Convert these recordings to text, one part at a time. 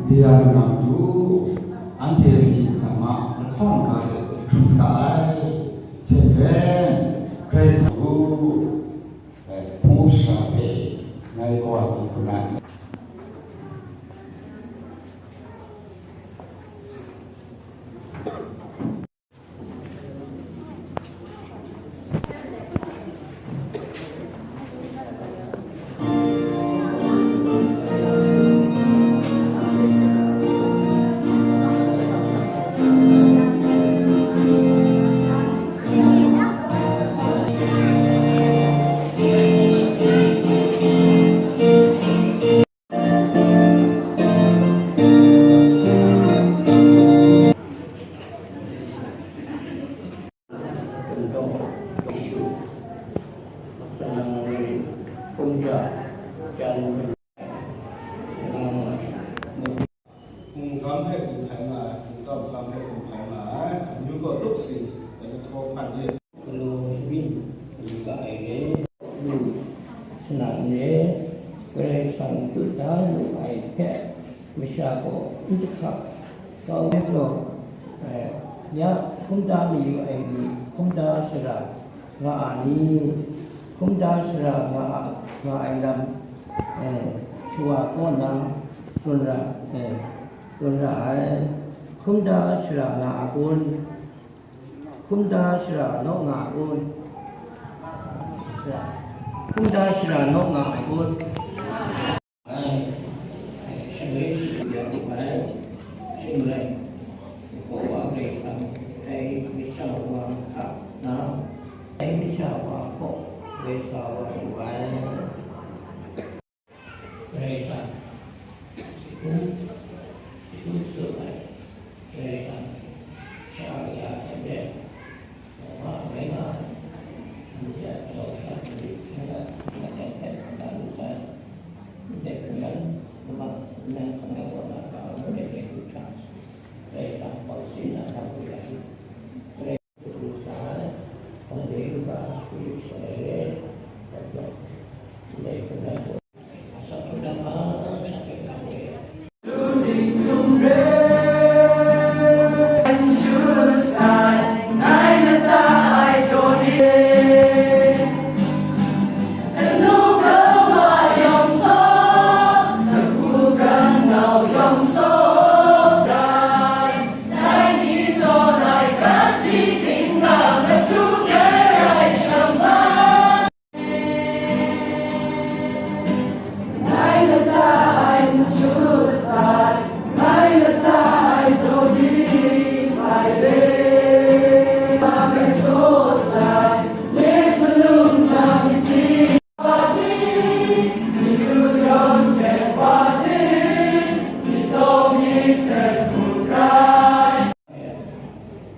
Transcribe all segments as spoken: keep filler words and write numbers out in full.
Ya lam du, anhte myi hta ma lahkawng ga de hkrum sa ai, hte maren, Karai Kasang du, eh, hpung shara hpe ngai kawa di hku na. Mungkan hpe gun hpai nga ai, mungkan hpe gun hpai nga ai, amyu gaw lup si, dai htaw hpan ye. Galaw sharin lu ga ai re, lu shanan re, Karai Kasang dut da lu ai hpe, masha gaw n jahkap kau ai jaw, eh, ya hkumda mayu ai ni hkumda shara nga a ni? Hkumda shara nga a, nga ai lam, eh, shawa kaw na tsun ra, eh, tsun ra ai. Hkumda shara nga a kun? Hkumda shara naw nga a kun? Shara. Hkumda shara naw nga ai kun? Ai, shaloi shi ya lu ai, shing rai, Yehova Karai Kasang, dai masha wa hta na, dai masha wa hpe woi sa wa lu ai. Karai Kasang, shagu, shagu tsun ai, Karai Kasang, sha ya hte maren,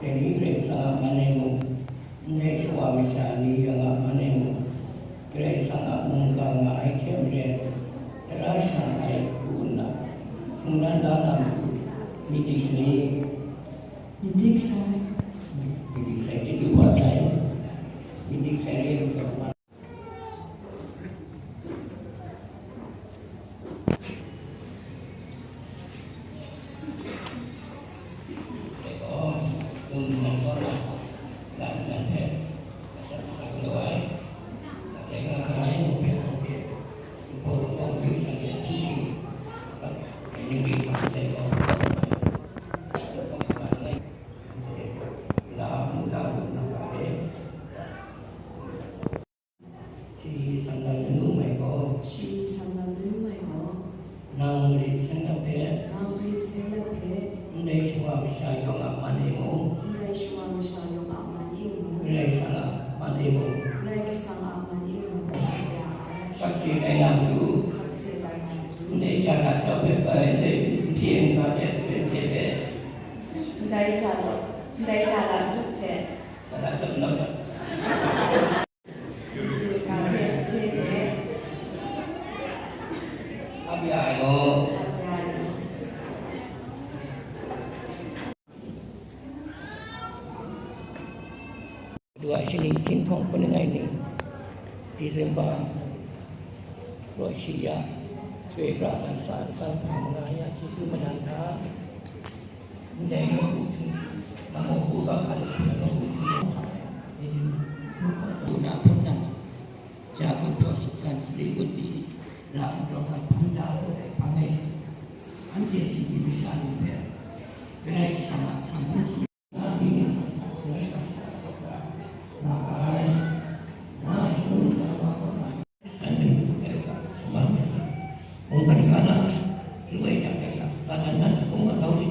Dai ni Karai Kasang a man e mung, ndai shawa masha ni yawng a man e mung, Karai Kasang a mungga nga ai hte maren, tara sha ai hku nna, mungdan da na matu, myit dik sai. Myit dik sai. Myit dik sai, chyeju wa sai. Myit dik sai re ai zawn, Shi sanglam lanu mai gaw. Shi sanglam lanu mai gaw. Nang rip seng lap hpe. Nang rip seng lap hpe. Ndai shawa masha yawng a man e mung. Ndai shawa masha yawng a man e mung. Karai Kasang a man e mung. Karai Kasang a man e mung. Sakse tai na matu. Sakse tai na matu. Ndai ja na jau hpe bai, ndai n hte n ga hte sapen hte hpe. Ndai ja law, ndai ja la ngut hte. Ga na jau n lau sa. Dua shi ning, hkying hpawng hpun langai ning, December, raw shi ya, chyoi pra lam sa, kang hpang manga ya, Jesu madan Ndai nawku hte, Mangawku ga hkalum hpe nawku hte, Mangawku na hpun nang, ja gun hpraw shinggan sali gun pyi, ra nrawng hkan hpang da ai hpang e, anhte singgyim masha ni hpe Karai Kasang a hpang hkan tsun nga, ni ngu sa hta Karai Kasang a shawng hta nga ai, nga ai shangun tsang wa kaw na ai. Satan mungkan ga na, Satan nan a kung a kau hte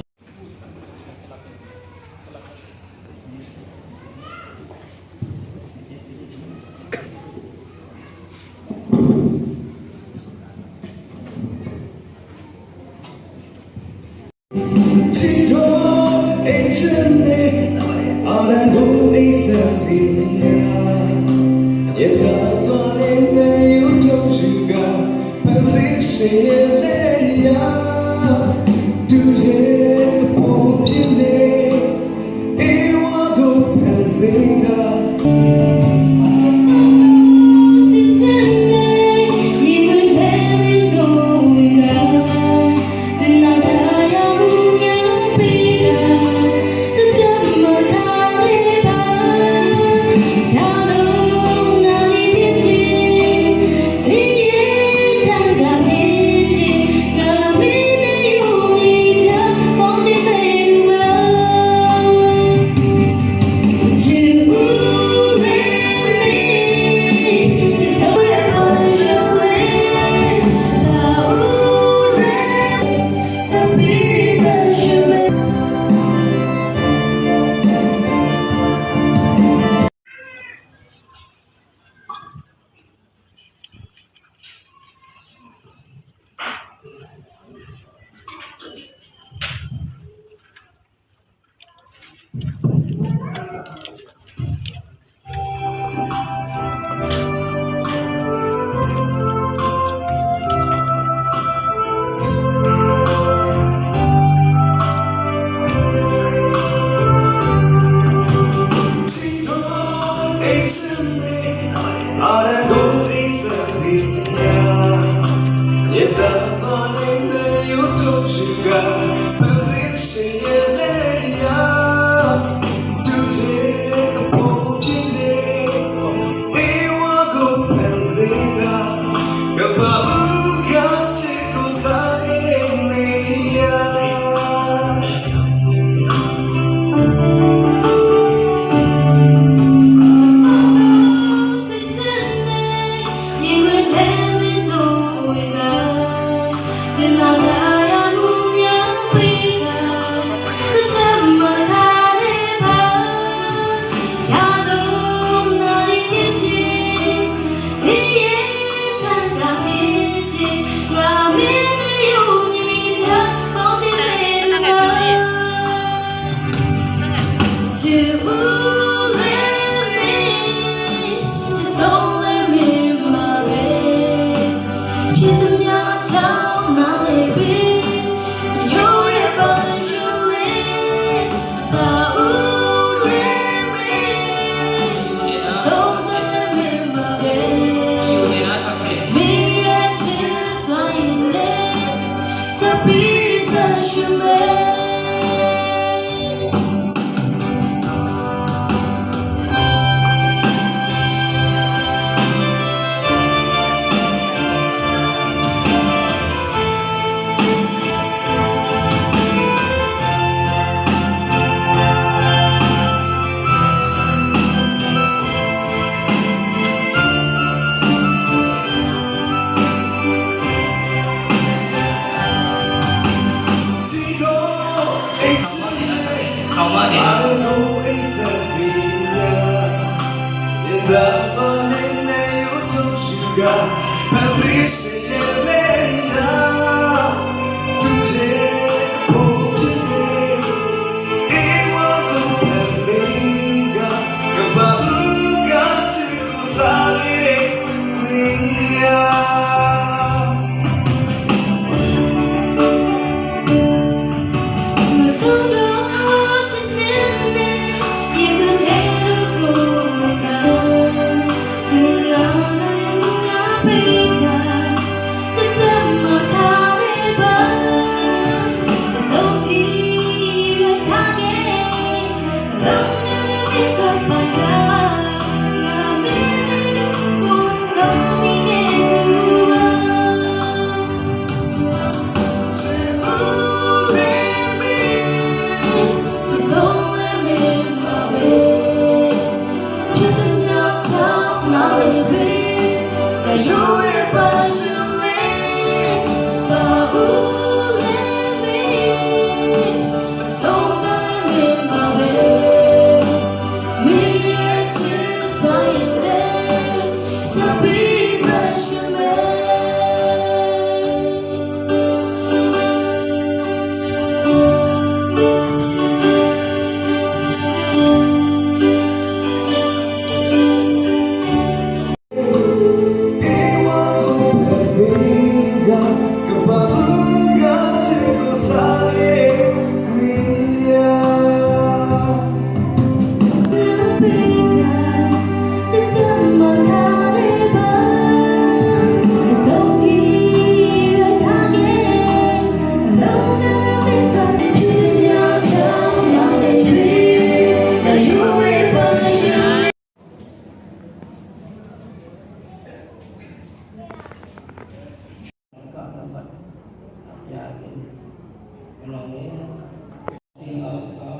Sing a u ga,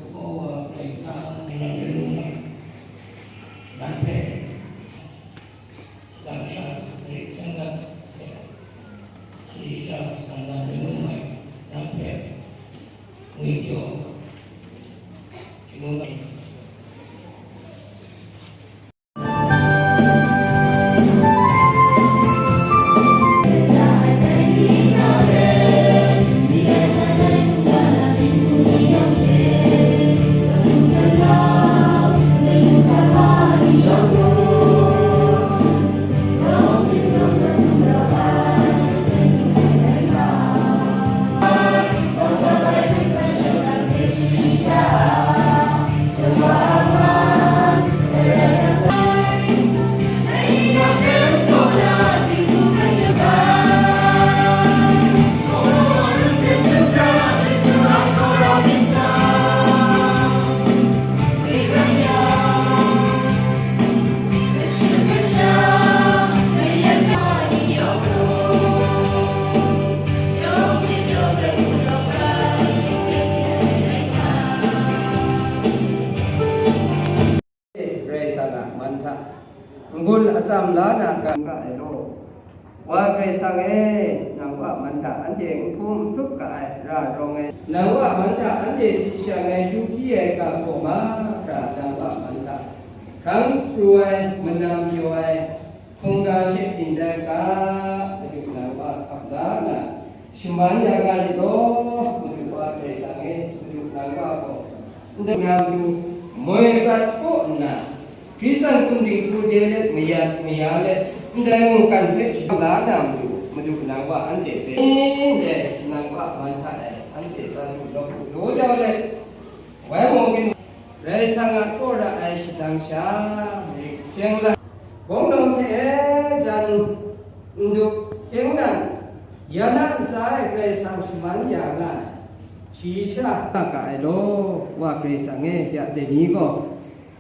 Yehova Karai Kasang, nang hpe, lamsha hte seng dat hte, shayi sha sangdan rai nga ai, nang hpe ngwipyaw shangun ai. Karai Kasang a man hta n-gun atsam la na ga ai law. Wa Karai Kasang e, nang wa man hta anhte n hpung n tsup ga ai ra rawng ai, nang wa man hta anhte si shang ai, hkyu hpyi ai ga gaw mahkra nang wa man hta hkrang pru ai, manam pyaw ai, hkungga she byin dan ga, Madu nang wa hkap la nna, shaman ya nga rit law, Madu wa Karai Kasang e, Madu nang wa gaw, ndai na matu moi prat kaw nna, Hkristan hkum dingku de let mayat maya let, ndai mungkan hpe shaman la na matu, Madu nang wa anhte hpe, ndai nang wa man hta e, anhte sa lu nawku daw jau let, Wai mung, Karai Kasang a tsawra ai shadang sha, marik seng la, bawng nawng hte e jan n-, ndup seng nan, ya na ntsa e Karai Kasang shaman ya nga ai, shayi sha nga ga ai law, Wa Karai Kasang e, ya dai ni gaw,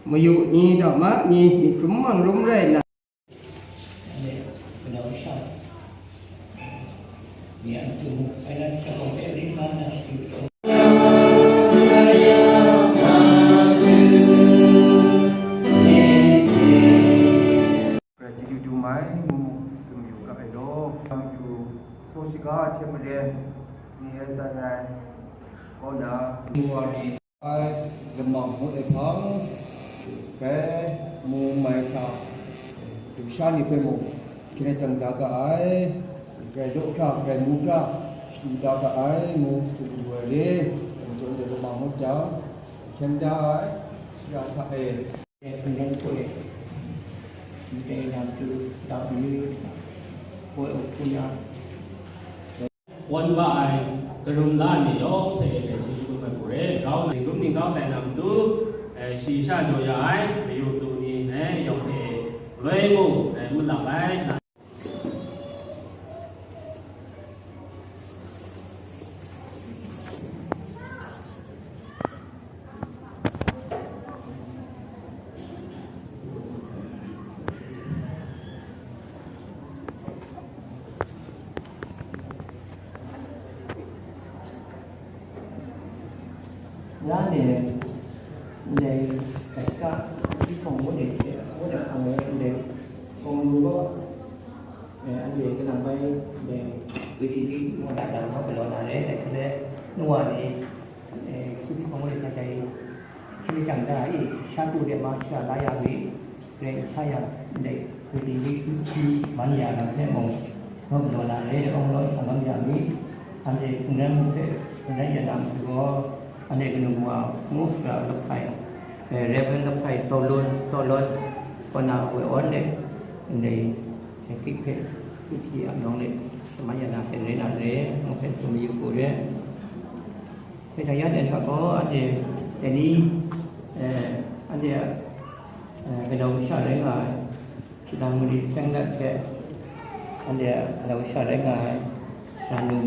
mayu ni, daw ma ni, myit hkrum mang rum rai nna, Gratitude du mai ngu tsun yu ga ai law, yu, so shiga hte maren, ni e tsan ai, kaw na, ai, lamang ngut ai hpang, grai mu mai hkra, lusha ni hpe mung, hkyen ai jang da ga ai, grai daw hkra, grai mu hkra, shadu da ga ai, ngu tsun yu ai re, majaw de lamang ngut jang, hkyen da ai, shara hta e. Ndai hpung dan hpoi, ndai lam tu, lam amyu, hpoi hpung ya. Wan wa ai karum la ni yawng hpe e hpe chyeju kau hku re, grau na, ning rum ning grau tai na matu, eh, shayi sha jaw ya ai, mayu matu ni, eh, yawng hpe e, loi mu, eh, mu lap ai, na. Ya ni, ndai, kaika, i hpawng ngu de, ngu de hpawng ngu de, kawng lu gaw, eh, anhte kalang bai, ndai, witi ni, ngu na dang hkau galaw na re, dai hte, nu wa ni, eh, hpyi hpawng ngu de hta dai, hpyi jang da i, sha tu de ma sha la ya mi, Karai Kasang yang ndai hkui di ni hpyi man ya na hte mung, nawk law na re awng law hkam ya mi, anhte hkungran hpe hkungran ya na matu gaw, anhte kanu wa ngu hkra lawhpai, eh, Reverend lawhpai Tsaw Lun, Tsaw Lun, kaw na woi awn let, ndai hte hkrik hpe, hkrik hpyi a nawng let, shaman ya na hte rai na re, ngu hpe tsun mayu hku re. Hpe hta ya de hta gaw, anhte dai ni, eh, anhte a, eh, galaw masha rai nga ai, shadang mali seng dat hte, anhte a galaw masha rai nga ai, sha nu,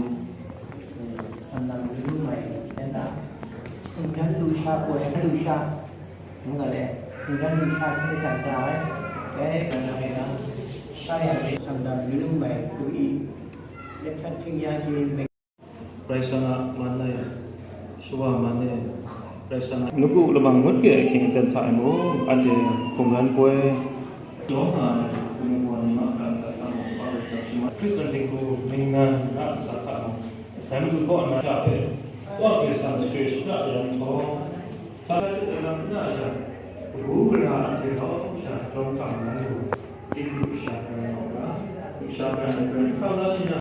eh, sha nang yu mai, yan na, hkungran lusha poi, lusha, ngu ga le, hkungran lusha hte hta da ai, dai, sha ya, sha nang yu mai, lu i, lep htat hting ya chye, Karai Kasang a man e, shawa man e, Karai Kasang a nawku lamang ngut ke ahkying aten hta e mung, anhte hkungran poi, yawng nga ai hkungran poi ni mahkra ntsa hta mung, Karai Kasang shaman, Hkristu dinghku ningnan na ntsa hta mung, dai Madu kaw na sha hpe, Wa Karai Kasang share shada yang htawm, sa shut ai lam n na sha, kabu gara anhte lawm sha jawm hkam na lu, Tindu kasha pran na u ga, kasha pran ai pran hkau la shi na.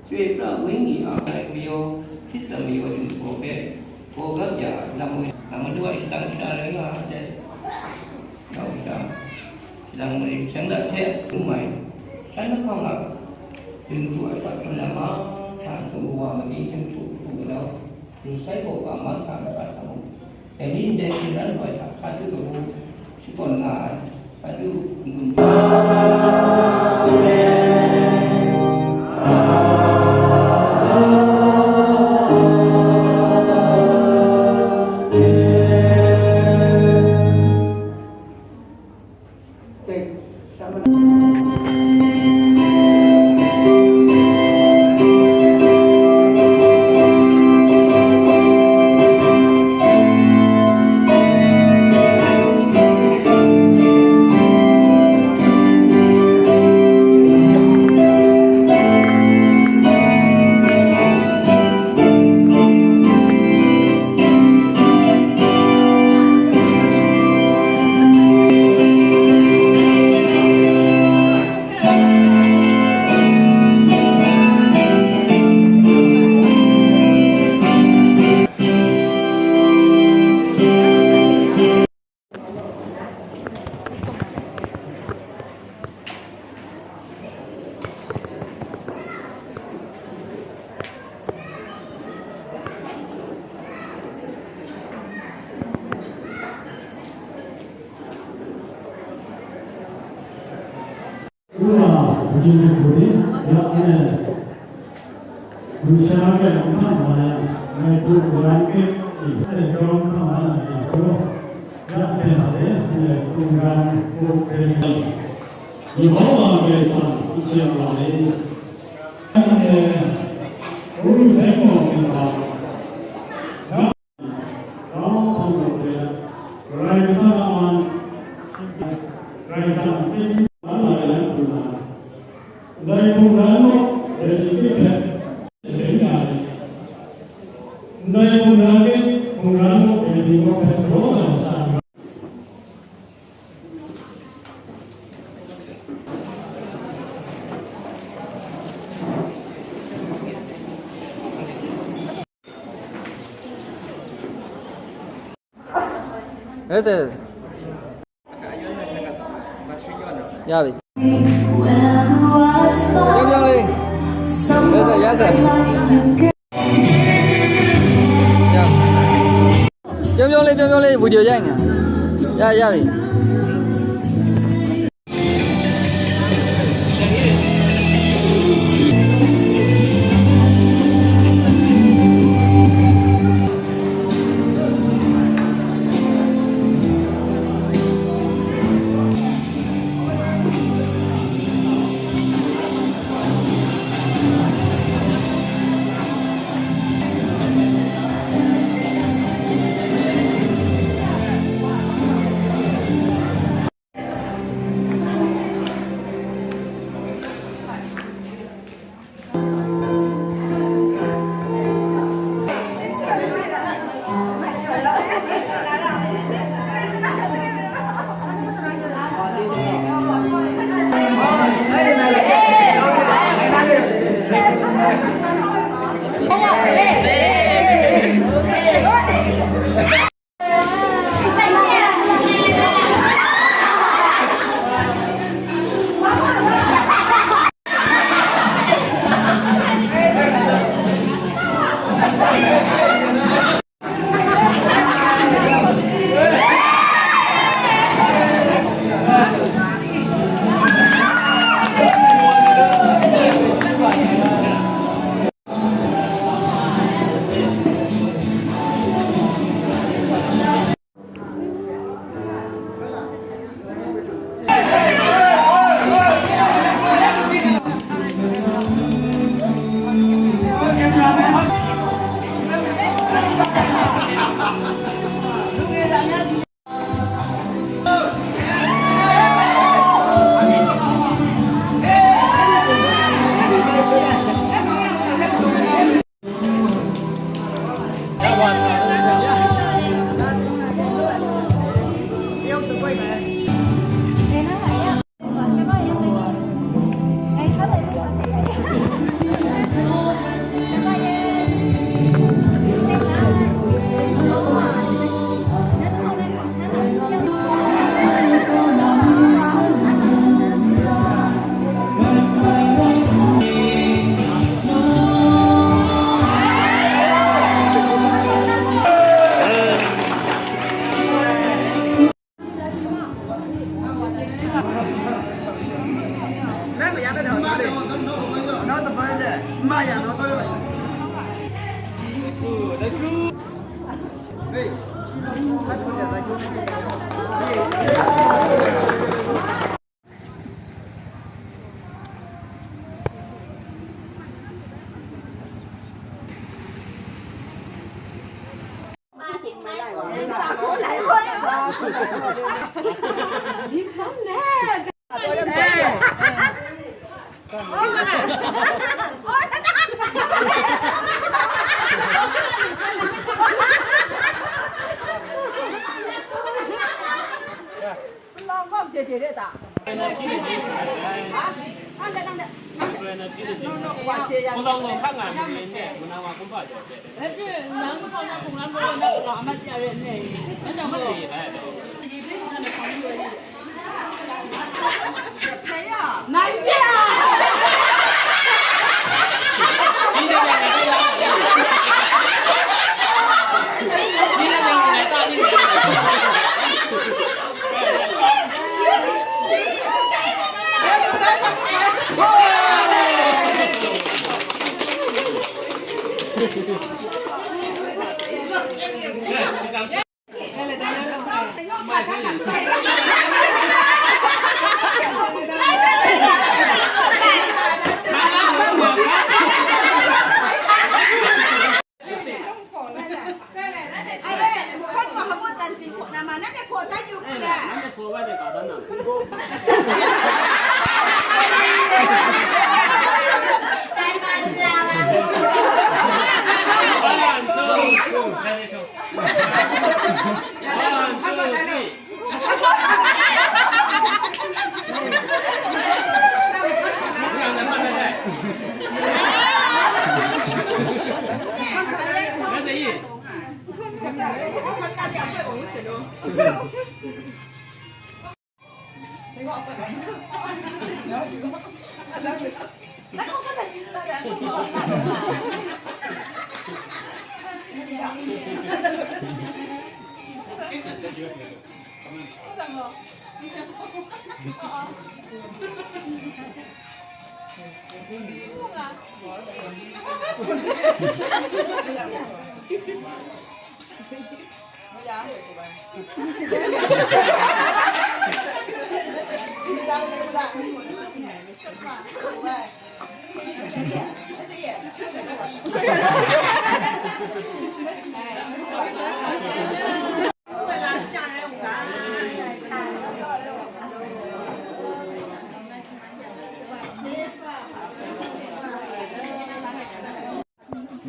Chyoi pra Wenyi a ai mayaw, Hkristu mayaw Jinghpaw hpe, gaw gap ya, lam woi, lam madu a shadang shada rai nga ai, nau sha, shadang marin seng dat hte, n mai, shan lahkawng a, dun hku a sa hkrum na mahkra n hkrum wa, mabyin hte matu hku gadau, Lusai gaw ga mahkra ntsa hta mung, dai ni ndai hpyen ran ai hta sa du kabu shakawn nga ai, sa du n-gun Wunga, bajing jahku ni, ya e, Lusha rai hkam wa yang, ngai hku karan kit ni, e, jawm hkam wa na ni hku, ya e, hpa de, ngai hku karan kuk hpe ni, Yehova Karai Kasang n chye wa le. E, Uru Zengmawng ni hpa, Grau hpang gaw hpe, Karai Kasang a man, Karai Kasang a hte hpyi la ai lam hku na, ndai hkungran muk, Redi hpe hpe, ring nga ai. Ndai hkungran hpe, hkungran muk, Redi muk hpe, raw na mata. Ese. Ya bi. Pyong pyong le. Ese, ya se. Ya. Pyong pyong le, pyong pyong le, video ရိုက်နေ။ ရရပြီ။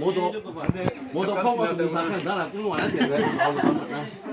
မော်တော် မော်တော်ခေါက်ပါသူစားခံစားလာ ကိုယ်ကလည်း